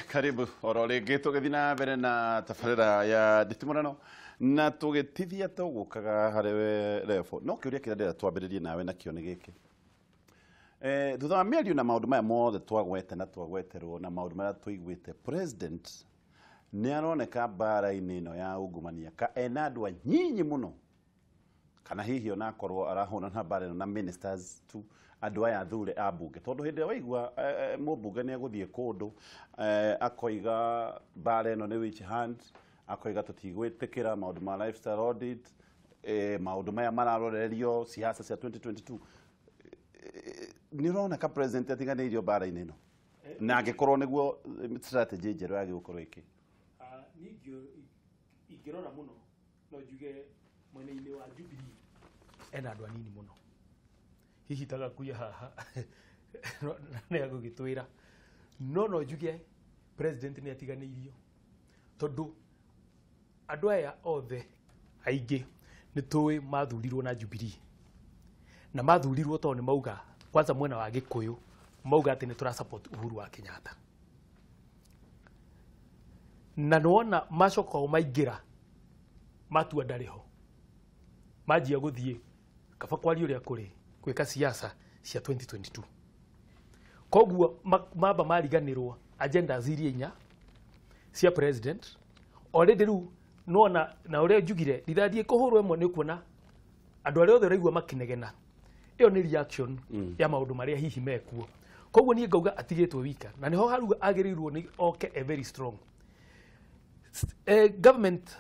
Karibu oro rĩngĩ tũgĩthiĩ na mbere na tabarĩra ya nditimũrano na tũgĩtithia tũgũkaga harĩ we refo. No kĩũria kĩrĩa ndĩrenda twambĩrĩrie nawe nakĩo nĩ gĩkĩ. Thutha wa mĩario na maũndũ maya mothe twagwete na twagweterwo na maũndũ marĩa tũiguĩte, president nĩ aroneka mbara-inĩ ĩno ya ungumania ka ena andũ anyinyi mũno, kana hihi onakorwo arahũrana na mbara ĩno na ministers tu, andũ aya athure a mbunge, tondũ hĩndĩ ĩrĩa waigua mũmbunge nĩ egũthiĩ kũndũ, akoiga mbara ĩno nĩ witch hunt, akoiga tũtigwĩtĩkĩra maũndũ ma lifestyle audit, maũndũ maya mararorerio siasa cia 2022, nĩ ũroneka president atiganĩirio mbara-inĩ ĩno, na angĩkorwo nĩguo strategy njerũ yagĩgũkorwo ĩkĩ. Niĩ ingĩrora mũno no njuge mwena-inĩ wa Jubilee ena andũ anini mũno, hihi tagakuia haha nĩ agũgĩtwĩra, no njuge president nĩ atiganĩirio tondũ andũ aya othe aingĩ nĩ tũĩ mathurirwo na Jubilee, na mathurirwo tondũ nĩ mauga kwanza mwena wa Gĩkũyũ mauga atĩ nĩ tũra support Uhuru wa Kenyatta, na nĩwona macoka o maingĩra matua ndarĩ ho, manjia gũthiĩ kaba kwaria ũrĩa kũrĩ gwĩka siasa cia 2022. Koguo mamba mariganĩrwo agendas iria inya cia president already. Rĩu nĩwona na ũrĩa njugire rithathi ĩkũhũrwo ĩmwe, nĩ ũkuona andũ arĩa othe ũraigua makĩnegena, ĩyo nĩ reaction ya maũndũ marĩa hihi mekuo. Koguo niĩ ngauga atigĩtwo wika, na nĩho haruga agĩrĩirwo nĩ oke a very strong government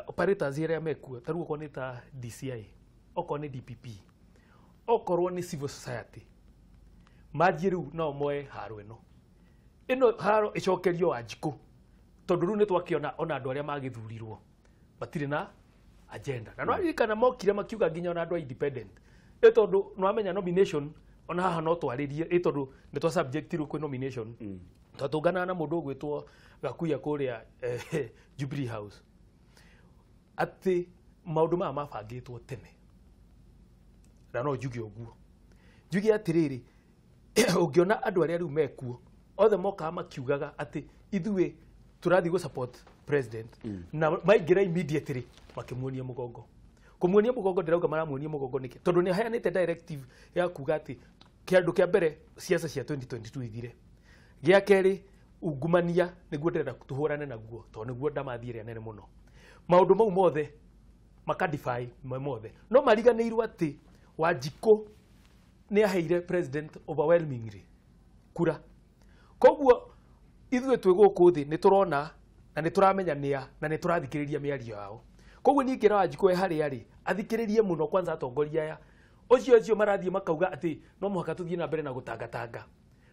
operators arĩa mekuo, ta rĩu okorwo nĩ ta DCI, okorwo nĩ DPP, okorwo nĩ civil society, manjie rĩu no moe haro ĩno ĩno haro ĩcokerio Wanjikũ, tondũ rĩu nĩ twakĩona ona andũ arĩa magĩthurirwo matirĩ na agenda, na nĩwaririkana mokire makiuga nginya ona andũ a independent, ĩ tondũ nĩwamenya nomination ona haha no twarĩrie, ĩ tondũ nĩ twa subjectirwo kwĩ nomination, twatũnganaga na mũndũ ũgwĩtwo Gakuya kũrĩa Jubilee House, atĩ maũndũ maya mabangĩtwo tene. Na no njuge ũguo, njuge atĩrĩrĩ, ũngĩona andũ arĩa rĩu mekuo othe mokaga makiugaga atĩ ithuĩ tũrathiĩ gũ support president, na maingĩra immediately makĩmuonia mũgongo. Kũmuonia mũgongo, ndĩrauga maramuonia mũgongo nĩkĩ? Tondũ nĩ aheanĩte directive ya kuga atĩ kĩndũ kĩa mbere siasa cia 2022 ithire, gĩa kerĩ ungumania nĩguo ndĩrenda tũhũrane naguo, tondũ nĩguo ndamathi ĩrĩa nene mũno. Maũndũ mau mothe makadefy me mothe, no mariganĩirwo atĩ Wanjikũ nĩ aheire president overwhelmingly kura. Koguo ithuĩ twĩ gũkũ thĩ nĩ tũrona na nĩ tũramenya nĩa na nĩ tũrathikĩrĩria mĩario yao. Koguo niĩ ngĩra Wanjikũ e harĩa arĩ athikĩrĩrie mũno kwanza atongoria aya ũcio ũcio marathiĩ makauga atĩ no mũhaka tũthiĩ na mbere na gũtangatanga,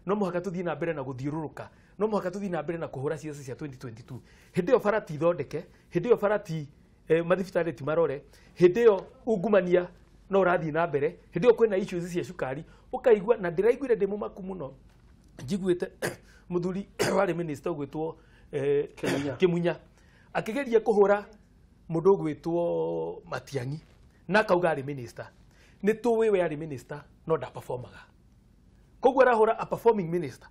no mũhaka tũthiĩ na mbere na gũthiũrũrũka, no mũhaka tũthiĩ na mbere na kũhũra ciaca cia 2022. Hĩndĩ ĩyo bara ti thondeke, hĩndĩ ĩyo bara ti mathibitarĩ ti marore, hĩndĩ ĩyo ungumania no ũrathiĩ na mbere, hĩndĩ ĩyo kwĩna issues cia cukari ũkaigua. Na ndĩraiguire ndĩ mũmaku mũno njiguĩte mũthuri warĩ minister ũgwĩtwo Kĩmunya akĩgeria kũhũra mũndũ ũgwĩtwo Matiang'i na akauga arĩ minister. Nĩ tũĩ we arĩ minister no ndaperformaga, koguo arahũra a performing minister,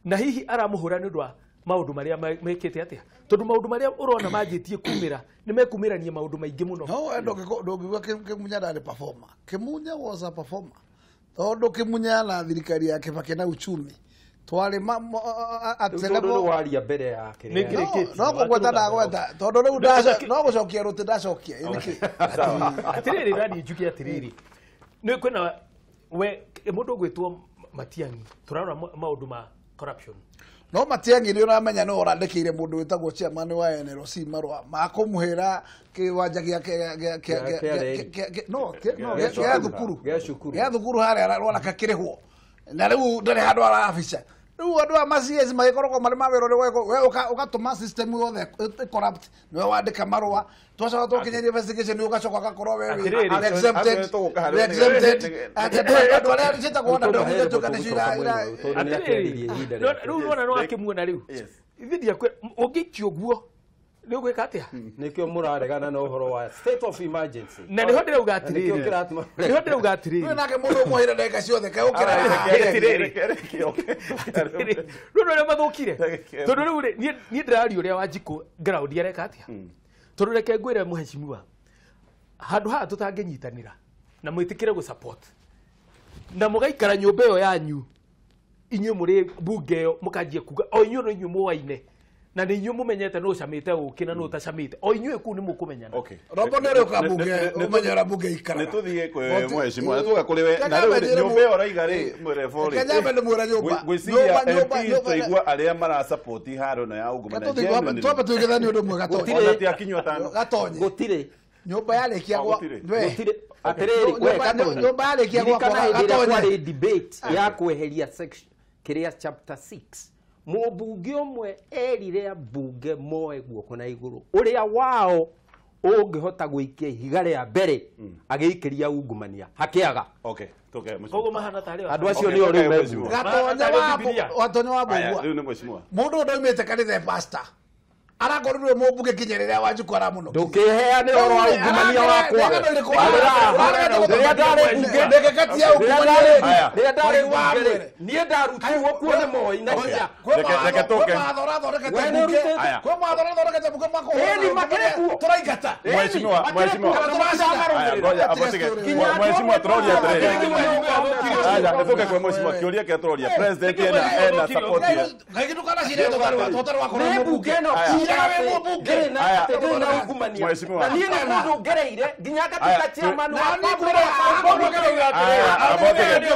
na hihi aramũhũra nĩ ũndũ wa maũndũ marĩa mekĩte atĩa, tondũ maũndũ marĩa ũrona manjĩtie kumĩra nĩ mekumĩrania maũndũ maingĩ mũno. No we ndũngiuga Kimunya ndarĩ performer. Kimunya was a performer, tondũ Kimunya na thirikari ya Kibaki na uchumi twarĩ at the Rĩu tondũ level nĩ waria mbere ya Nĩ kĩrĩa. kĩrĩkĩtie. No kũgweta ndagweta, tondũ rĩu no gũcokia rũtĩ ndacokia ĩ nĩkĩ? Atĩrĩrĩ, naniĩ njuge atĩrĩrĩ, nĩ kwĩna we mũndũ ũgwĩtwo Matiang'i, tũrarora maũndũ ma corruption. No Matiang'i nĩ ũramenya nĩ ũrandĩkĩire mũndũ wĩtagwo chairman wa NLC marũa ma kũmũhĩra kĩwanja gĩa Kĩa reri. no Gĩa gĩa thukuru. Gĩa cukuru. Gĩa thukuru harĩa Rwaraka kĩrĩhwo, na rĩu ndarĩ handũ arabica. Rĩu andũ a ma CS magĩkoragwo marĩ ma wĩra ũrĩa we ũgatũma system yothe ĩ corrupt, nĩwe wandĩka marũa, twacoka twakinyĩria investigation, ũgacoka ũgakorwo we Atĩrĩrĩ, exempted, exempted. Andũ arĩa ciĩtagwo na ndũngĩtuĩka nĩcio Tondũ nĩ akĩaririe ihinda Rĩu rĩake. nĩwona nĩ wakĩmuona rĩu. Yes. Ithe ndiakwĩra ũngĩikio ũguo. Nĩ ũgwĩka atĩa? Nĩkĩo mũraregana na ũhoro wa state of emergency. Na nĩho ndĩrauga atĩrĩrĩ. Nĩkĩo kĩratũma. Nĩho ndĩrauga atĩrĩrĩ. Wewe nake mũndũ ũmwe ndagĩka ciothe kaĩ ũkĩra. Rĩu ũrĩa mathũkire. Tondũ rĩu rĩ niĩ ndĩraria ũrĩa Wanjikũ ground areka atĩa? Tondũ reke ngwĩre mheshimiwa, handũ haha tũtangĩnyitanĩra na mwĩtĩkĩre gũ support na mũgaikara nyũmba ĩyo yanyu inyuĩ mũrĩ bunge ĩyo mũkanjia kuga o inyuĩ no inyuĩ mũwaine na nĩ inyuĩ mũmenyete nũ ũcamĩte ũkĩ na nũ ũtacamĩte o inyuĩ kũu nĩ mũkũmenyana. Rombo nĩ ũrĩũka bunge ũmenye ũrĩa bunge ikaraga. Nĩ tũthiĩ kwĩ mheshimiwa nĩ tũka kũrĩ we na rĩu nyũmba ĩyo ũraiga rĩ mwĩrebo rĩ Kenya mbere mwĩra nyũmba ngwĩciria MPs twaigua arĩa marasupport haro na ya ungumania twambe tuigithanie ũndũ ũmwe Gatonye. Ona ti akinywa atano. Gatonye. Gũtirĩ. Nyũmba yarĩkia gwa gũtirĩ atĩrĩrĩ we Gatonye. Nyũmba yarĩkia gwakwa Gatonye. Kwarĩ debate ya kweheria section kĩrĩa chapter 6 mũmbunge ũmwe erire ambunge moe guoko na igũrũ ũrĩa wao ũngĩhota gũikia ihiga rĩa mbere agĩikĩria ungumania hakĩaga. Okay, tuke koguo mahana tarĩ andũ acio nĩo rĩu me Gatonye wa Mbũgua. Rĩu nĩ mheshimiwa. Mũndũ ndaumĩte kanitha pastor arakorirwe mũmbunge kinya rĩrĩa Wanjikũ aramũnokia. Ndũkĩheane ũhoro wa ungumania wakwa. Rĩrĩa ndarĩ mbunge rĩrĩa ndarĩ mbunge niĩ ndarutirwo kuo nĩ Moi na hinya. Reke tũke. Kwĩ mawatho ũrathondekete mbunge makũhũra tũraingata. Mheshimiwa, mheshimiwa. Ngoja abotike. Mheshimiwa tũroria atĩrĩrĩ. Aya, nĩtũke kwĩ mheshimiwa kĩũria kĩrĩa tũroria. President ena support ya. Kaingĩ ndũkanacire tũtarĩ wakorwo mũmbunge. Mheshimiwa. Na niĩ nĩ mũndũ ngereire nginya ngatuĩka chairman wa nĩndĩramenya ũrĩa ndĩrauga. Aya nĩ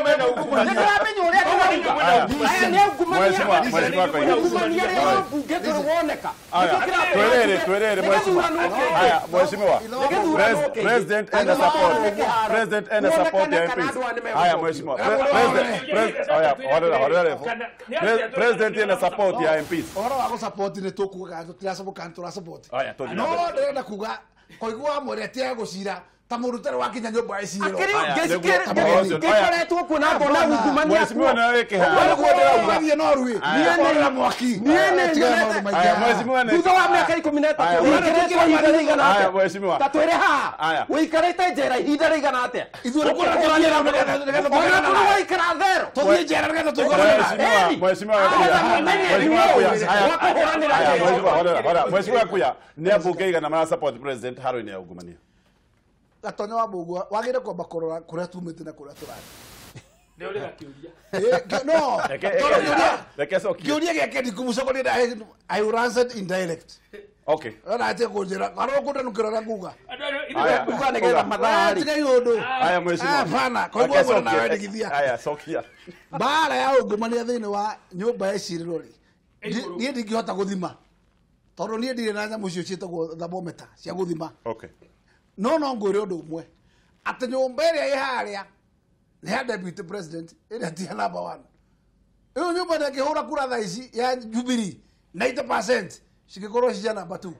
aungumania. Ungumania rĩrĩa mbunge ndũrĩ woneka. Twĩrĩrĩ twĩrĩrĩ mheshimiwa. Aya mheshimiwa. President ena support. President ena support ya MPs. Aya mheshimiwa. President aya horera horera. President ena support ya MPs. Ũhoro wa gũ support nĩ tũkugaga tũtiracomoka tũrasupport. No ndĩrenda kuga koigua mwĩre ti egũcira ta mũndũ ũtarĩ wakinya nyũmba ĩcirĩro. Ngĩkoretwo kuo na ngona ungumania Mheshimiwa nawe kĩharo. Ũguo ndĩrauga thiĩ Norway. Niĩ nĩ mwaki. Niĩ nĩ nyonete thutha wa mĩaka 13 ũikarĩte ihinda rĩigana atĩa? Ta twĩre haha ũikarĩte njera ihinda rĩigana atĩa? Ithuĩ nĩ kuona tũrathiĩ nĩgetha ona tũrĩ waikara thero. Tũthiĩ njera nĩgetha tũikorane. Mheshimiwa Kuya. Mheshimiwa Kuya nĩ ambunge igana mara support president haro-inĩ ya ungumania. Gatonye wa Mbũgua wagĩrĩire kwamba kũrora kũrĩa tumĩte na kũrĩa tũrathiĩ. Nĩ ũrĩ gakĩũria. No, reke cokie. Kĩũria gĩake ndikũmũcokeria I will answer indirect. Okay. Ora ate kũnjĩra arĩa ũkũndanũkĩra ũrĩa nguga. Nguga nĩgetha mathaa rĩ. Tigai ũndũ. Aya mheshimiwa. Hapana, koiguo ũguo nawe ndigithia. Aya cokia. Mbara ya ungumania thĩinĩ wa nyũmba ya icirĩro rĩ, niĩ ndingĩhota gũthima tondũ niĩ ndirĩ na nyamũ icio ciĩtagwo thermometer cia gũthima. Okay. No no ngwĩre ũndũ ũmwe atĩ nyũmba ĩrĩa ĩ harĩa nĩ ya deputy president ĩrĩa ti ya number 1. Ĩyo nyũmba ndĩngĩhũra kura thaa ici ya Jubilee 90% cingĩkorwo ci cia number 2.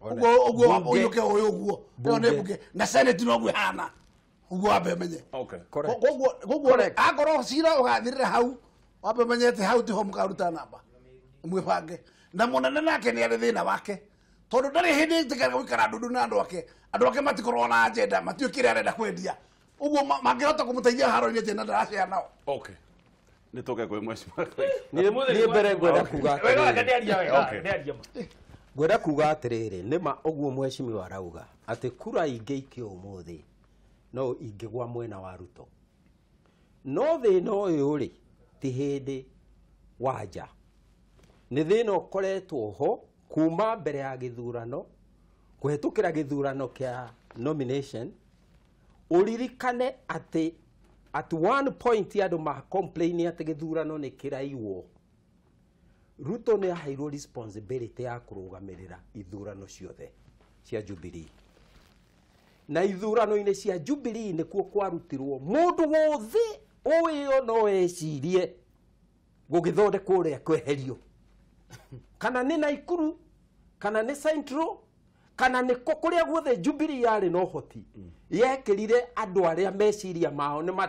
Ũguo ũguo ũiyũke ũyũ ũguo ĩyo nĩ mbunge na senate noguo ĩhana ũguo wambe ũmenye. Okay. Koguo koguo akorwo cira ũgathirĩra hau wambe ũmenye atĩ hau tiho mũkaruta namba mwĩbange. Na mũnene nake nĩ arĩ thĩna wake tondũ ndarĩ hĩndĩ ĩtĩkagĩra gũikara ndundu na andũ ake. Andũ ake matikorwo na agenda, matiũĩ kĩrĩa arenda kwendia. Ũguo mangĩhota kũmũteithia haro-inĩ atĩa na ndaracea nao. Okay. Nĩ tũke kwĩ mheshimiwa. Niĩ mbere ngwenda kuga atĩrĩrĩ. Ngwenda kuga atĩrĩrĩ nĩma ũguo mheshimiwa arauga atĩ kura ingĩikio ũmũthĩ no ingĩgwa mwena wa Ruto. No thĩna ũyũ rĩ ti hĩndĩ wanja. Nĩ thĩna ũkoretwo ho kuma mbere ya gĩthurano kũhetũkĩra gĩthurano kĩa nomination. Ũririkane atĩ at one point andũ ma complain atĩ gĩthurano nĩ kĩraiywo. Ruto nĩ aheirwo responsibility ya kũrũgamĩrĩra ithurano ciothe cia Jubilee. Na ithurano-inĩ cia Jubilee nĩkuo kwarutirwo mũndũ wothe ũĩyo no ecirie gũgĩthondekwo ũrĩa kweherio. Kana nĩ Naikuru, kana nĩ Central, kana nĩ kũrĩa guothe Jubilee yarĩ na ũhoti yekĩrire andũ arĩa meciria mao nĩ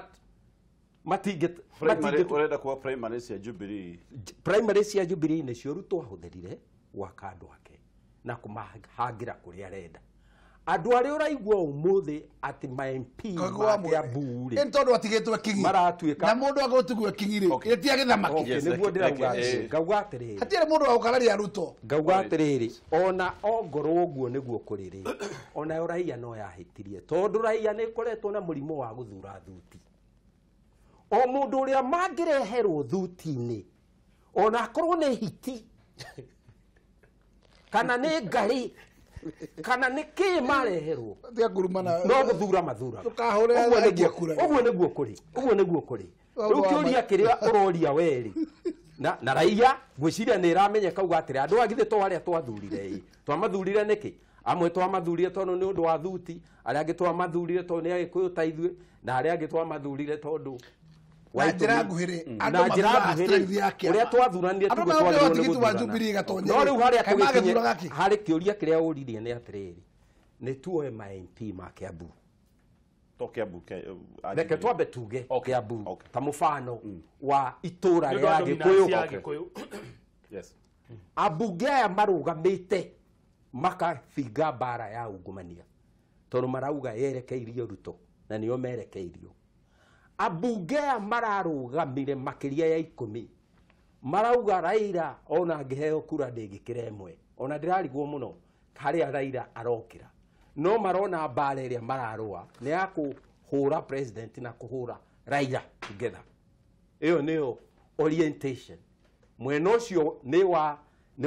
matingĩ ũrenda kuga primary cia Jubilee. Primary cia Jubilee nĩcio Ruto ahũthĩrire gwaka andũ ake. na kũmahangĩra kũrĩa arenda. Andũ arĩa ũraigua ũmũthĩ atĩ ma MP ma Kiambu rĩ nĩ tondũ atigĩtwo kingi maratuĩka na mũndũ agũtigwo kingi rĩ ĩtia gĩthamaki. Nĩguo ndĩrauga atĩrĩ, ngauga atĩrĩrĩ, hatirĩ mũndũ wa gũkararia Ruto. Ngauga atĩrĩrĩ, ona ongorwo ũguo nĩguo kũrĩ rĩ, onayo raia no yahĩtirie tondũ raia nĩ ĩkoretwo na mũrimũ wa gũthura thuti. O mũndũ ũrĩa mangĩreherwo thuti-inĩ ona akorwo nĩ hiti kana nĩ ngarĩ kana nĩ kĩ mareherwo no gũthura mathuraga. Ũguo nĩguo kũrĩ, ũguo nĩguo kũrĩ. Rĩu kĩũria kĩrĩa ũroria we rĩ, na raia ngwĩciria nĩ ĩramenyeka uga atĩrĩ, andũ agithĩ to arĩa twathurire ĩ, twamathurire nĩkĩ? Amwe twamathurire tondũ nĩ ũndũ wa thuti, arĩa angĩ twamathurire tondũ nĩ Agĩkũyũ ta ithuĩ, na arĩa angĩ twamathurire tondũ na njĩra nguhĩ andũ ũrĩa twathuranire tiguo twagĩrĩirwo nĩ gũthurana. No rĩu harĩa tũgĩkinye harĩ kĩũria kĩrĩa ũririe nĩ atĩrĩrĩ, nĩ tuoe ma MP ma Kiambu. To Kiambu reke twambe tuge Kiambu ta mũbano wa itũra rĩa Gĩkũyũ. Yes. Ambunge aya marũgamĩte makabinga mbara ya ungumania tondũ marauga yerekeirio Ruto na nĩo merekeirio. Ambunge aya mararũgamire makĩria ya 10 marauga Raila ona angĩheo kura ndĩngĩkĩra ĩmwe, ona ndĩrarigwo mũno harĩa Raila arokĩra, no marona mbara ĩrĩa mararũa nĩ ya kũhũra president na kũhũra Raila together. Ĩyo nĩyo orientation. Mwena ũcio nĩ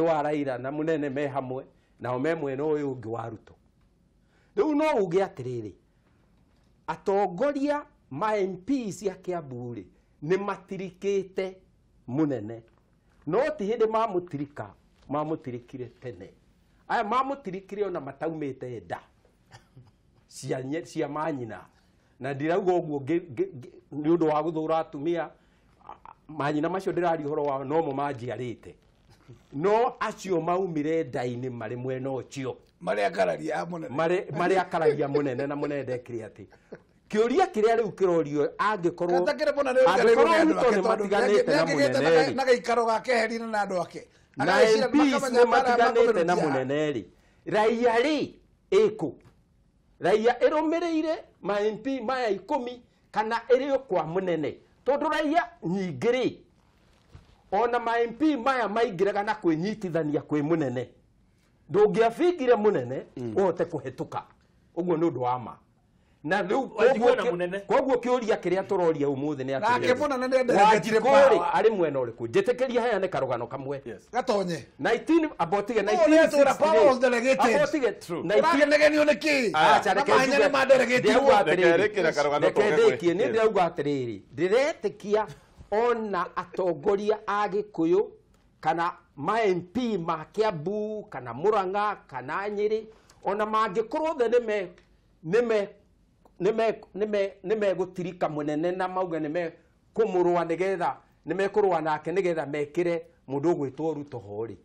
wa Raila na mũnene me hamwe, nao me mwena ũyũ ũngĩ wa Ruto. Rĩu no uge atĩrĩrĩ, atongoria ma MP cia Kiambu rĩ nĩ matirikĩte mũnene, no ti hĩndĩ mamũtirika, mamũtirikire tene. Aya mamũtirikire ona mataumĩte nda cia manyina, na ndirauga ũguo nĩ ũndũ wa gũthũra atumia. Manyina macio ndĩraria ũhoro wao nomo manjiarĩte, no acio maumire nda-inĩ marĩ mwena ũcio marĩ akararia mũnene, marĩ akararia mũnene na mũnene ndekire atĩ kĩũria kĩrĩa rĩu kĩrorio angĩkorwo Ruto nĩ matiganĩte na mũnene na gĩikaro gake herine na andũ ake na MPs nĩ matiganĩte na mũnene rĩ, raia rĩ ĩkũ? Raia ĩrũmĩrĩire ma MP maya 10 kana ĩrĩ kwa mũnene? Tondũ raia nyingĩ rĩ, ona ma MP maya maingĩraga na kwĩnyitithania kwĩ mũnene, ndũngĩabingire mũnene ũhote kũhetũka. Ũguo nĩ ũndũ wa ma. Na rĩu koguo kĩũria kĩrĩa tũroria ũmũthĩ nĩ atĩrĩrĩ, Wanjikũ rĩ arĩ mwena ũrĩkũ? Njĩtĩkĩria heane karũgano kamwe gatonye 19 abotige 1960 ũragenegenio nĩ kĩ? Mahenya nĩ manderegetirwo. Reke ndĩkie, nĩ ndĩrauga atĩrĩrĩ, ndĩretĩkia ona atongoria a Gĩkũyũ kana ma MP ma Kiambu kana Murang'a kana Nyĩrĩ, ona mangĩkorwo othe nĩ megũtirika mũnene na mauge nĩ mekũmũrũa nĩgetha nĩ mekũrũa nake nĩgetha mekĩre mũndũ ũgwĩtwo Ruto ho rĩ,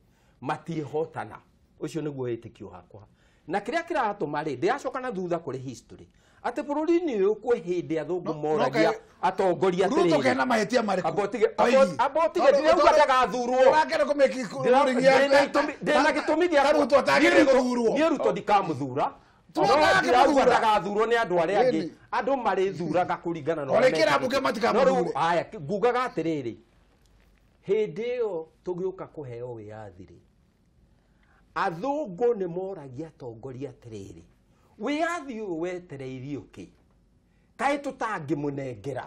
matiĩhotana. Ũcio nĩguo wĩtĩkio wakwa. Na kĩrĩa kĩratũma rĩ, ndĩracoka na thutha kũrĩ history atĩ bũrũri-inĩ ũyũ kwĩ hĩndĩ athũngũ moragia atongoria atĩrĩrĩ, Ruto kena mahĩtia marĩkũ? Abotige ndĩrauga ndagathurwo. Ndĩna gĩtũmi gĩa Ruto atagĩrĩire gũthurwo. Niĩ Ruto ndikamũthura. Ndĩrauga ndagathurwo nĩ andũ arĩa angĩ. Andũ marĩthuraga kũringana na ũrĩa Orĩkĩra mbunge matikamũthure. Aya, ngugaga atĩrĩrĩ, hĩndĩ ĩyo tũgĩũka kũheo wĩyathi rĩ, athũngũ nĩ moragia atongoria atĩrĩrĩ, wĩyathi ũyũ wetereirio kĩ? Kaĩ tũtangĩmũnengera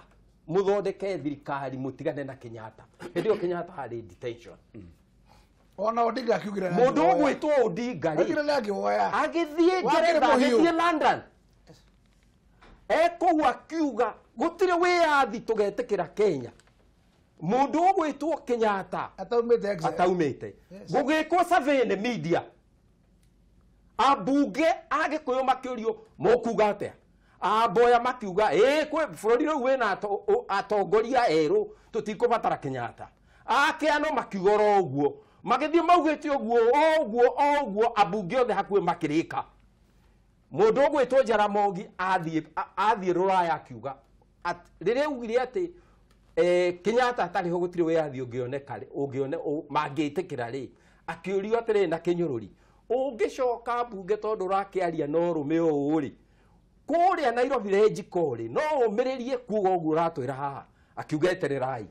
mũthondeke thirikari mũtigane na Kenyatta? Hĩndĩ ĩyo Kenyatta arĩ detention. Ona Odinga akiugire mũndũ ũgwĩtwo Odinga rĩ agĩthiĩ Ngeretha, agĩthiĩ London, ekũu akiuga gũtirĩ wĩyathi tũgetĩkĩra Kenya. Mũndũ ũgwĩtwo Kenyatta ataumĩte gũgĩkwo survey nĩ media, ambunge a Gĩkũyũ makĩũrio mũkuga atĩa, amboya makiuga ĩ bũrũri rĩu wĩna atongoria erũ tũtikũbatara Kenyatta. Akĩano makiuga oro ũguo, magĩthiĩ maugĩte ũguo o ũguo o ũguo, ambunge othe hakuhĩ makĩrĩka. Mũndũ ũgwĩtwo Jaramogi athiĩ Rũraya akiuga rĩrĩa augire atĩ Kenyatta atarĩ ho gũtirĩ wĩyathi ũngĩoneka ũngĩone mangĩtĩkĩra rĩ, akĩũrio atĩrĩrĩ na kĩnyũrũri, Ũngĩcoka mbunge tondũ ũrakĩaria na ũrũme ũũ rĩ, kũrĩa Nairobi Renjiko rĩ, no ũmĩrĩrie kuga ũguo ũratwĩra haha. Akiuga etererai.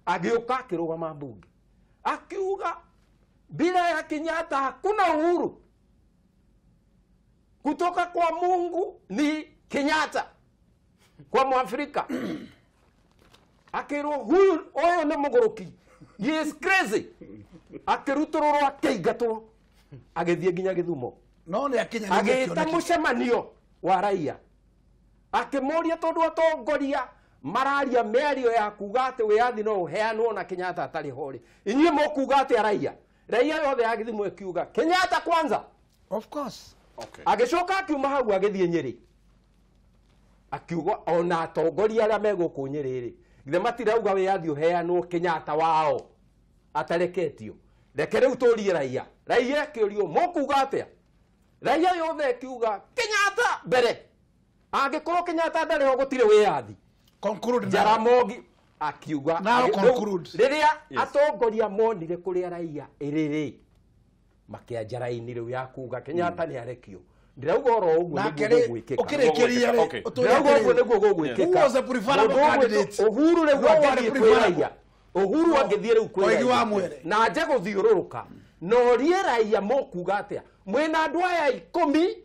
Agĩũka akĩrũgama mbunge. Akiuga bila ya Kenyatta hakuna uhuru. Kutoka kwa Mungu ni Kenyatta. Kwa Mwafrika. Akĩrwo huyu ũyũ nĩ mũgũrũki. He is crazy. Akĩrutũrũrwo akĩingatwo. Agĩthiĩ nginya Gĩthumo. No nĩ akinya Agĩta mũcemanio wa raia. Akĩmoria tondũ atongoria mararia mĩario ya kuga atĩ wĩyathi no ũheanwo na Kenyatta atarĩ ho rĩ. Inyuĩ mũkuga atĩa raia? Raia yothe ya Gĩthumo ĩkiuga Kenyatta kwanza. Of course. Okay. Agĩcoka akiuma hau agĩthiĩ Nyĩrĩ. Akiuga ona atongoria arĩa me gũkũ Nyĩrĩ rĩ, githĩ matirauga wĩyathi ũheanwo Kenyatta wao atareketio. Reke rĩu tũrie raia. Raia ĩkĩũrio mũkuga atĩa? Raia yothe ĩkiuga Kenyatta mbere. Angĩkorwo Kenyatta ndarĩ ho gũtirĩ wĩyathi. Conclude now. Jaramogi akiuga Now conclude. Rĩrĩa atongoria monire kũrĩa raia ĩrĩ rĩ, makĩanja raini rĩu ya kuga Kenyatta nĩ arekio. Ndĩrauga oro ũguo nĩguo gũgwĩkĩka. Ũkĩrĩkĩria rĩ, Ndĩrauga ũguo nĩguo gũgwĩkĩka. Who was the preferable candidate? Uhuru rĩu angĩthiĩ kwĩ raia. Uhuru angĩthiĩ rĩu kwĩ raia. Na anje gũthiũrũrũka. Na ũrie raia mũkuga atĩa? Mwĩna andũ aya 10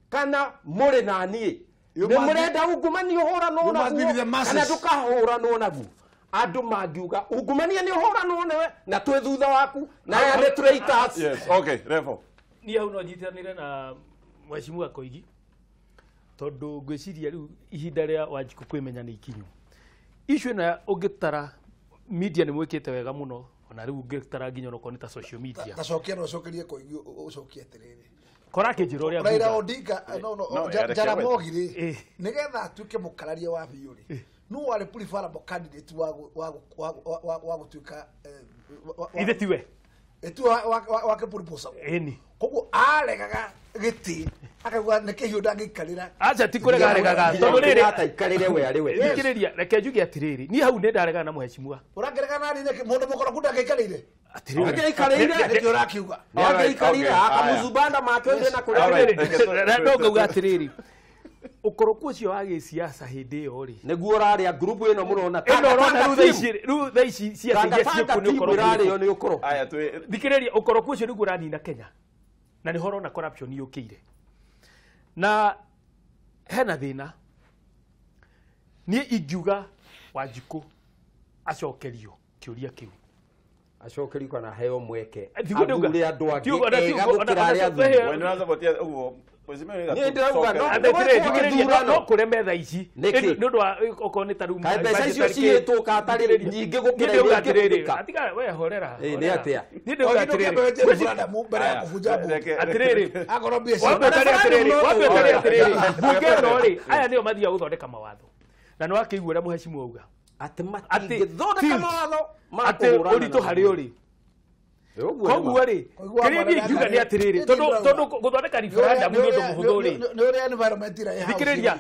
kana mũrĩ na niĩ? Nĩ mũrenda ungumania ũhũranwo naguo kana ndũkahũranwo naguo? Andũ mangiuga ungumania nĩ ũhũranwo nawe na twĩ thutha waku na aya nĩ traitors. Yes, okay, Revo. Niĩ hau no nyitanĩre na Mheshimiwa Koigi tondũ ngwĩciria rĩu ihinda rĩa Wanjikũ kwĩmenya nĩ ikinyu. Issue ĩno ũngĩtara media nĩ mwĩkĩte wega mũno, ona rĩu ũngĩtara nginya onokorwo nĩ ta social media. Tacokia no ũcokerie Koigi ũcokie atĩrĩrĩ. Kora akĩnjĩra ũrĩa Raila Odinga no Jaramogi rĩ, nĩgetha atuĩke mũkararia wa biũ rĩ, nũ warĩ preferable candidate wa gũtuĩka ithe tiwe ĩtuo wake proposal. Ĩni. Koguo aregaga gĩtĩ akauga nĩ kĩhiũ ndangĩikarĩra. Aca ti kũrega aregaga tondũ rĩrĩ Kenyatta aikarĩre we arĩ we. Thikĩrĩria, reke njuge atĩrĩrĩ, niĩ hau nĩ ndaregana na mũhecimua. Ũrakĩregana nani nĩkĩ mũndũ mũkoroku ndangĩikarĩire? Atĩrĩrĩ. Angĩikarĩire. Nĩkĩ ũrakiuga? Nĩ angĩikarĩire akamũzubanda make othe na kũrĩa. No ngauga atĩrĩrĩ, ũkoroku ũcio wa gĩciaca hĩndĩ ĩyo rĩ, nĩguo ũrarĩa ngurubu ĩno mũrona. Ĩno ũrona rĩu thaa ici, rĩu thaa ici ciaca iria ciĩkuo nĩ ũkoroku. Ĩrarĩo nĩ ũkoroku. Aya, twĩ Thikĩrĩria, ũkoroku ũcio nĩguo ũranina Kenya. Na nĩho ũrona corruption yũkĩire. Na hena thĩna. Niĩ ingiuga Wanjikũ acokerio kĩũria kĩu. Acokerio kana heo mweke. Tiguo ndauga. Athure andũ Tiguo, angĩ ona ega tiguo, ona- gũkĩra ona arĩa tũhe- athure. We nĩũracobotia ũguo Mheshimiwa nĩ Niĩ ndĩrauga no Thikĩrĩria, no kũreme thaa ici. Nĩkĩ? Nĩ ũndũ wa okorwo nĩ ta rĩu Kaĩ mbeca icio cihĩtwo katarĩ nyingĩ gũkĩra iria Niĩ ndĩrauga atĩrĩrĩ, ingĩhũthĩka? atiga we horera. Ĩ, nĩ horera. atĩa? Niĩ ndĩrauga atĩrĩrĩ. Referendum mbere ya kũbunja mbunge. Atĩrĩrĩ. Akorwo mbia Wambe ũtare atĩrĩrĩ, wambe ũtare atĩrĩrĩ. Alright. Mbunge ĩno rĩ, aya nĩo mathiaga gũthondeka mawatho. Na nĩ wakĩigua ũrĩa mũhecimiwa auga. Atĩ Atĩ matingĩthondeka mawatho ma atĩ kũhũrana ũritũ na harĩ ũrĩ. Ũguo nĩ Koguo rĩ, Koguo kĩrĩa niĩ ingiuga nĩ atĩrĩrĩ, tondũ gũthondeka referendum nĩ ũndũ mũhũthũ rĩ. Nĩ ũrĩa environment ĩrĩa ĩ house. Thikĩrĩria,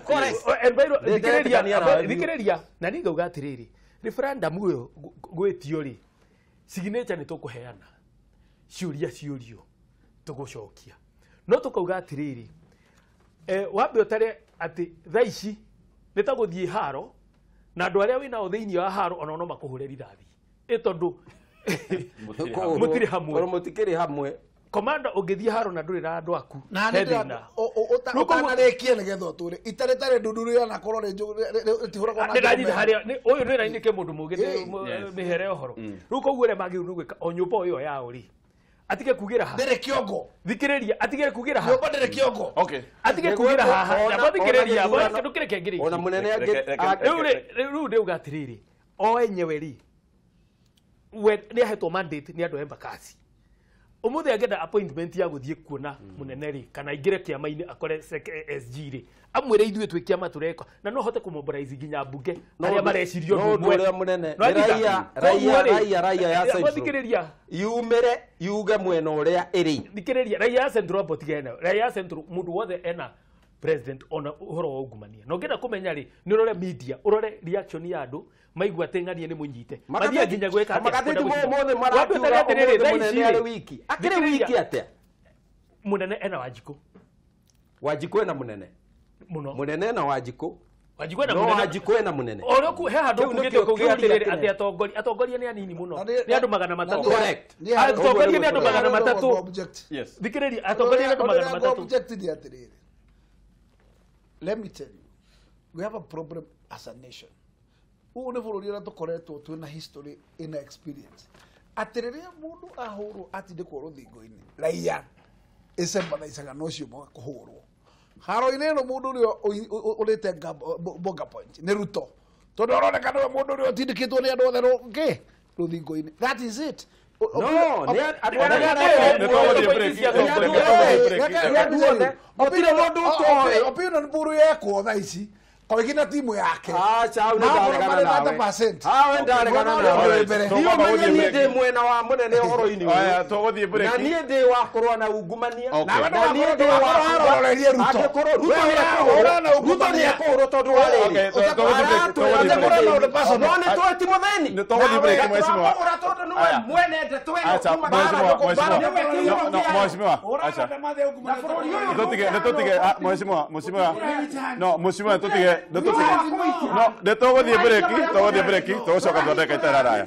Ndĩretĩkania nawe biũ. thikĩrĩria, na niĩ ngauga atĩrĩrĩ, referendum ĩyo gwĩtio rĩ, signature nĩ tũkũheana, ciũria ciũrio tũgũcokia. No tũkauga atĩrĩrĩ, wambe ũtare atĩ thaa ici nĩ ta gũthiĩ haro na andũ arĩa wĩnao thĩinĩ wa haro ona no makũhũre rithathi. Ĩ tondũ mũtirĩ hamwe. Korwo mũtikĩrĩ hamwe. Komanda ũngĩthiĩ haro na ndũrĩ na andũ aku Na he nĩ thĩna. ũtanarĩkia nĩgetha ũtũre. Itarĩ tarĩ ndundu rĩanakorwo rĩtihũragwo na Nĩ ndanyita njũgũma. harĩa ũyũ nĩ raini ke mũndũ mũũgĩ Yes. mĩhere ũhoro. Rĩu koguo ũrĩa magĩrĩirwo nĩ gwĩka o nyũmba o ĩyo yao rĩ, atige kugĩra ha. Ndĩrĩ kĩongo. Thikĩrĩria, atige kugĩra ha. Nyũmba ndĩrĩ kĩongo. Okay. Atige kugĩra haha. Ona- Nyamba thikĩrĩria, ona amba ndũkĩreke ngĩrĩkie. Ona mũnene Rĩu rĩ, rĩu ndĩuga atĩrĩrĩ, o enyewe rĩ, we nĩ ahetwo mandate nĩ andũ a Embakasi. Ũmũthĩ angĩenda appointment ya gũthiĩ kuona mũnene rĩ, kana aingĩre kĩama-inĩ akore SG rĩ, amwĩre ithuĩ twĩ kĩama tũreka, na no ahote kũmobilize nginya mbunge arĩa mareciria no ũndũ ũmwe. ũndũ ũrĩa mũnene No nĩ anyita? raia Koguo raia rĩ, raia raia ya Central thikĩrĩria, yumĩre yuge mwena ũrĩa ĩrĩ. thikĩrĩria, raia ya Central amba ũtigane nayo. Raia ya Central mũndũ wothe ena president ona ũhoro wa ungumania. Na ũngĩenda kũmenya rĩ, nĩ ũrore media, ũrore reaction ya andũ maigua atĩ ng'ania nĩ mũnyite. Mathiaga nginya gwĩka atĩa? Magathĩti Kwenda gũcina. mothe Wambe marakiuga ũtare atĩrĩrĩ, ũmũthĩ thaa mũnene ici arĩ rĩ, wiki. Akĩrĩ thikĩrĩria, wiki atĩa? Munene ena Wanjikũ. Wanjikũ ena munene. Muno. Munene ena Wanjikũ. Wanjikũ ena no munene. Wanjikũ ena munene. Oro ku he handu Kĩu kugĩte nĩkĩo kuuga kĩũria atĩrĩrĩ kĩnene. atĩ atongoria nĩ anini mũno. Nĩ andũ 300. Correct. Atongoria nĩ andũ 300. Yes. Thikĩrĩria atongoria nĩ andũ 300. Object ni atĩrĩrĩ. Let me tell you, we have a problem as a nation. Ũyũ nĩ bũrũri ũrĩa tũkoretwo twĩna history ĩna experience. Atĩ rĩrĩa mũndũ ahũrwo atindĩkwo rũthingo-inĩ, raia ĩcembanaicaga na ũcio kũhũrwo. Haro-inĩ ĩno mũndũ ũrĩa ũrĩte Bonga Point nĩ Ruto. Tondũ aroneka nĩwe mũndũ ũrĩa ũtindĩkĩtwo nĩ andũ othe rũthingo-inĩ. That is it. No, nĩ andũ arĩa Opinion poll yekwo thaa ici Koigi na timu yake. Aca hau nĩ ndaregana nawe. Hau ndaregana nawe. Niĩ ũmenye niĩ ndĩ mwena wa munene ũhoro-inĩ ũyũ. Aya, tũgũthiĩ break. Na niĩ ndĩ wa kũrũa na ungumania. Okay. Na niĩ ndĩ wa Ũrorerie Ruto. Angĩkorwo Ruto nĩ ekũhũrwo tondũ wa rĩrĩ. No nĩ tũĩ ti mũthĩni. Nĩ tũgũthiĩ break, mheshimiwa. Tũramũhũra tondũ nĩwe Aya. mwene ndeto ĩno Acha, kuma mheshimiwa, Nĩwe kĩhumo No, kĩayo. mheshimiwa, acha. Na bũrũri ũyũ Nĩtũtige, mheshimiwa, mheshimiwa. No, mheshimiwa, nĩtũtige, nĩtũtige. No, nĩtũgũthiĩ break, tũgũthiĩ break, tũgũcoka tondeka itararaya.